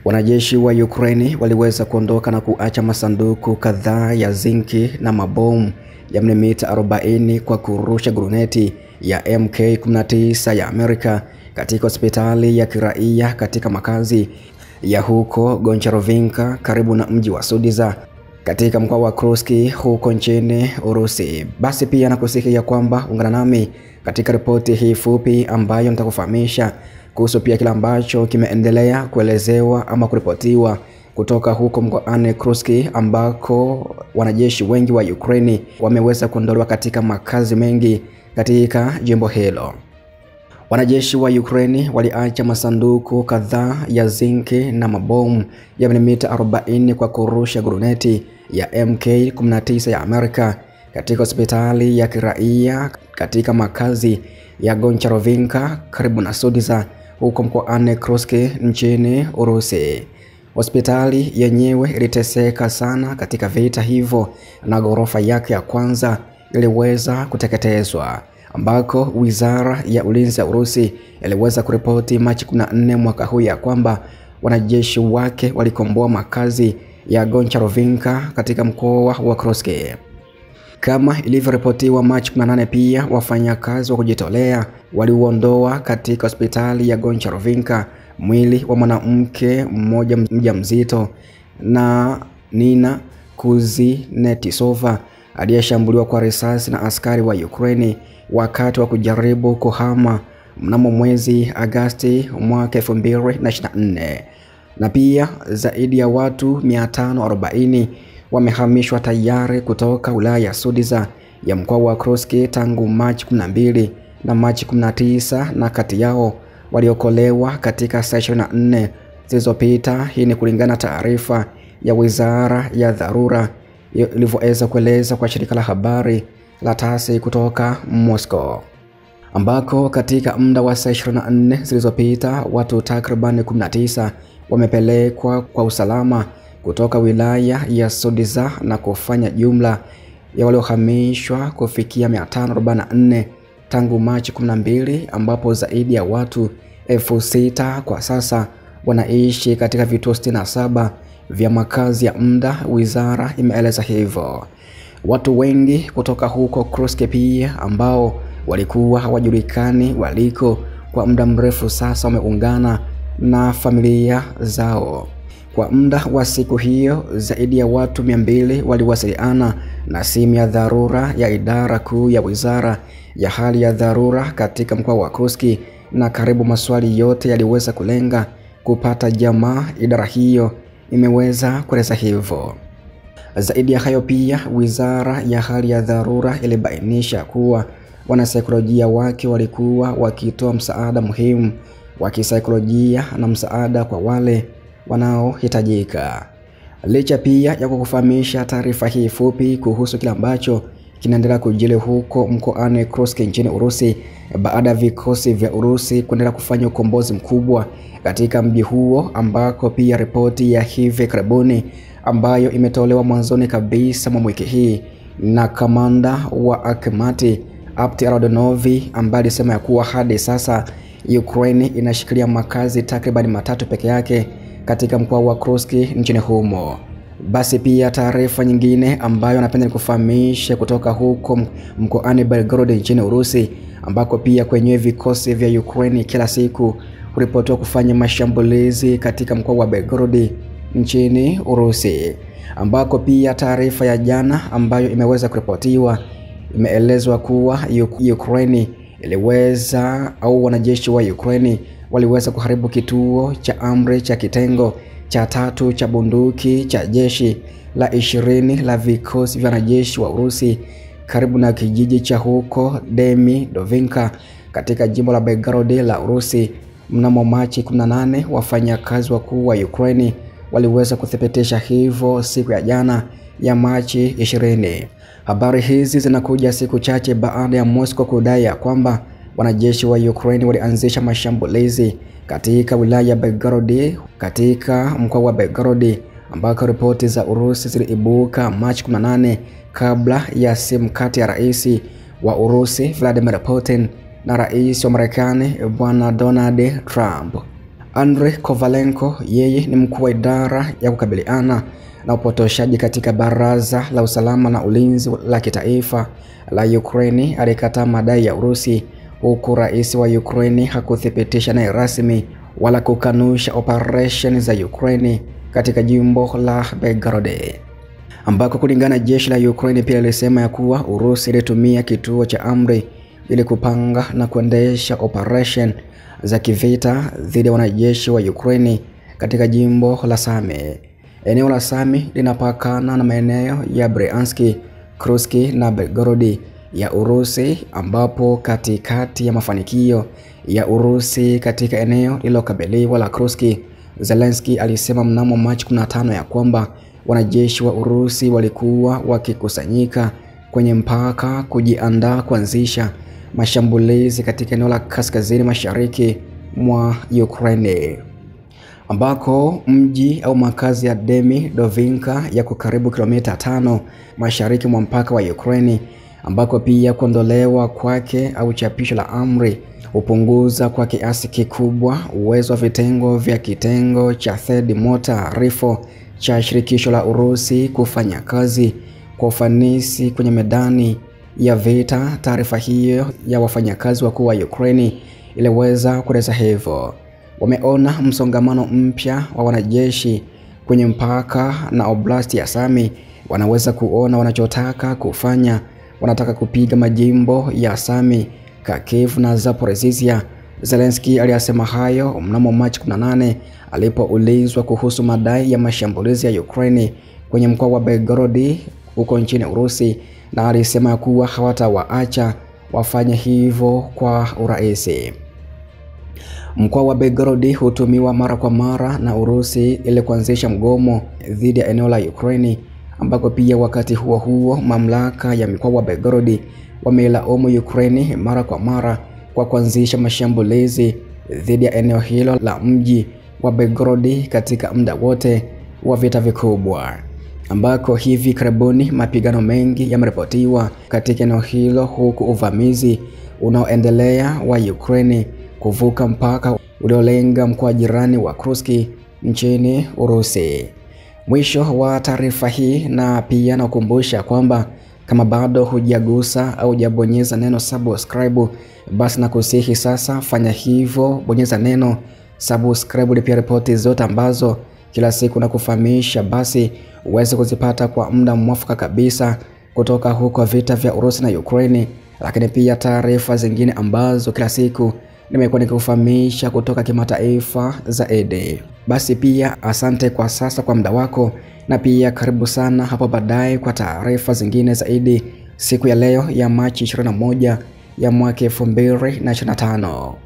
Wanajeshi wa Ukraine waliweza kuondoka na kuacha masanduku kadhaa ya zinki na mabomu ya milimita 40 kwa kurusha guruneti ya MK-19 ya Amerika katika hospitali ya kiraia katika makazi ya huko Goncharovinka karibu na mji wa Sudiza katika mkoa wa Kursk huko nchini Urusi. Basi pia nakusihi ya kwamba ungana nami katika ripoti hii fupi ambayo nitakufahamisha kuhusu pia kila ambacho kimeendelea kuelezewa ama kuripotiwa kutoka huko mkoani Kursk ambako wanajeshi wengi wa Ukraine wameweza kuondolewa katika makazi mengi katika jimbo hilo. Wanajeshi wa Ukraine waliacha masanduku kadhaa ya zinki na mabomu ya milimita 40 kwa kurusha guruneti ya MK-19 ya Amerika katika hospitali ya kiraia katika makazi ya Goncharovinka karibu na Sudiza huko mkoani Kursk nchini Urusi. Hospitali yenyewe iliteseka sana katika vita hivyo na ghorofa yake ya kwanza iliweza kuteketezwa, ambako Wizara ya Ulinzi ya Urusi iliweza kuripoti Machi 14 mwaka huu ya kwamba wanajeshi wake walikomboa makazi ya Goncharovinka katika mkoa wa Kursk. Kama ilivyoripotiwa Machi 18, pia wafanyakazi wa kujitolea waliuondoa katika hospitali ya Goncharovinka mwili wa mwanamke mmoja mjamzito na Nina Kuzinetisova aliyeshambuliwa kwa risasi na askari wa Ukraine wakati wa kujaribu kuhama mnamo mwezi Agasti mwaka 2024. Na pia zaidi ya watu 540 wamehamishwa tayari kutoka wilaya ya Sudiza ya mkoa wa Kursk tangu Machi 12 na Machi 19, na kati yao waliokolewa katika saa 24 zilizopita. Hii ni kulingana taarifa ya Wizara ya Dharura ilivyoweza kueleza kwa shirika la habari la TASS kutoka Moscow, ambako katika muda wa saa 24 zilizopita watu takriban 19 wamepelekwa kwa usalama kutoka wilaya ya Sudiza na kufanya jumla ya waliohamishwa kufikia 544 tangu Machi 12, ambapo zaidi ya watu 6,000 kwa sasa wanaishi katika vituo 67 vya makazi ya muda, wizara imeeleza hivyo. Watu wengi kutoka huko Kursk pia ambao walikuwa hawajulikani waliko kwa muda mrefu sasa wameungana na familia zao. Kwa muda wa siku hiyo zaidi ya watu 200 waliwasiliana na simu ya dharura ya idara kuu ya Wizara ya Hali ya Dharura katika mkoa wa Kursk, na karibu maswali yote yaliweza kulenga kupata jamaa, idara hiyo imeweza kueleza hivyo. Zaidi ya hayo pia Wizara ya Hali ya Dharura ilibainisha kuwa wanasaikolojia wake walikuwa wakitoa msaada muhimu wa kisaikolojia na msaada kwa wale wanaohitajika. Licha pia ya kukufahamisha taarifa hii fupi kuhusu kile ambacho kinaendelea kujiri huko mkoani Kursk nchini Urusi baada ya vikosi vya Urusi kuendelea kufanya ukombozi mkubwa katika mji huo, ambako pia ripoti ya hivi karibuni ambayo imetolewa mwanzoni kabisa mwa wiki hii na kamanda wa Akhmat Apti Radonovi, ambaye alisema ya kuwa hadi sasa Ukraine inashikilia makazi takriban matatu peke yake katika mkoa wa Kursk nchini humo. Basi pia taarifa nyingine ambayo napenda nikufahamishe kutoka huko mkoani Belgorod nchini Urusi, ambako pia kwenye vikosi vya Ukraine kila siku huripotiwa kufanya mashambulizi katika mkoa wa Belgorod nchini Urusi, ambako pia taarifa ya jana ambayo imeweza kuripotiwa imeelezwa kuwa Ukraine iliweza au wanajeshi wa Ukraine waliweza kuharibu kituo cha amri cha kitengo cha tatu cha bunduki cha jeshi la 20 la vikosi vya wanajeshi wa Urusi karibu na kijiji cha huko Demidovinka katika jimbo la Belgorod la Urusi mnamo Machi 18. Wafanyakazi wakuu wa Ukraine waliweza kuthibitisha hivyo siku ya jana ya Machi 20. Habari hizi zinakuja siku chache baada ya Moscow kudai ya kwamba wanajeshi wa Ukraine walianzisha mashambulizi katika wilaya ya Belgorod katika mkoa wa Belgorod, ambako ripoti za Urusi ziliibuka Machi 18 kabla ya simu kati ya rais wa Urusi Vladimir Putin na rais wa Marekani Bwana Donald Trump. Andriy Kovalenko, yeye ni mkuu wa idara ya kukabiliana na upotoshaji katika Baraza la Usalama na Ulinzi la Kitaifa la Ukraine, alikataa madai ya Urusi, huku rais wa Ukraine hakuthibitisha naye rasmi wala kukanusha operation za Ukraine katika jimbo la Belgorod, ambako kulingana na jeshi la Ukraine pia lilisema ya kuwa Urusi ilitumia kituo cha amri ili kupanga na kuendesha operation za kivita dhidi ya wanajeshi wa Ukraine katika jimbo la Sami. Eneo la Sami linapakana na maeneo ya Bryansk, Kursk na Belgorod ya Urusi, ambapo katikati ya mafanikio ya Urusi katika eneo lililokabiliwa la Kursk, Zelensky alisema mnamo Machi 15 ya kwamba wanajeshi wa Urusi walikuwa wakikusanyika kwenye mpaka kujiandaa kuanzisha mashambulizi katika eneo la kaskazini mashariki mwa Ukraine, ambako mji au makazi ya Demidovinka yako karibu kilomita 5 mashariki mwa mpaka wa Ukraine, ambako pia kuondolewa kwake au chapisho la amri hupunguza kwa kiasi kikubwa uwezo wa vitengo vya kitengo cha Third Motor Rifle cha shirikisho la Urusi kufanya kazi kwa ufanisi kwenye medani ya vita. Taarifa hiyo ya wafanyakazi wakuu wa Ukraine iliweza kueleza hivyo. Wameona msongamano mpya wa wanajeshi kwenye mpaka na oblast ya Sami. Wanaweza kuona wanachotaka kufanya. Wanataka kupiga majimbo ya Sami, Kharkiv na Zaporizhia. Zelensky aliyasema hayo mnamo Machi 18 alipoulizwa kuhusu madai ya mashambulizi ya Ukraine kwenye mkoa wa Belgorod huko nchini Urusi, na alisema kuwa hawatawaacha wafanye hivyo kwa urahisi. Mkoa wa Belgorod hutumiwa mara kwa mara na Urusi ili kuanzisha mgomo dhidi ya eneo la Ukraine, ambako pia wakati huo huo mamlaka ya mkoa wa Belgorod wameilaumu Ukraine mara kwa mara kwa kuanzisha mashambulizi dhidi ya eneo hilo la mji wa Belgorod katika muda wote wa vita vikubwa, ambako hivi karibuni mapigano mengi yameripotiwa katika eneo hilo, huku uvamizi unaoendelea wa Ukraine kuvuka mpaka uliolenga mkoa jirani wa Kursk nchini Urusi. Mwisho wa taarifa hii, na pia nakukumbusha kwamba kama bado hujagusa au hujabonyeza neno subscribe, basi nakusihi sasa fanya hivyo, bonyeza neno subscribe ili pia ripoti zote ambazo kila siku nakufahamisha basi uweze kuzipata kwa muda mwafaka kabisa kutoka huko vita vya Urusi na Ukraine, lakini pia taarifa zingine ambazo kila siku nimekuwa nikikufahamisha kutoka kimataifa zaidi. Basi pia asante kwa sasa kwa muda wako, na pia karibu sana hapo baadaye kwa taarifa zingine zaidi siku ya leo ya Machi 21 ya mwaka 2025.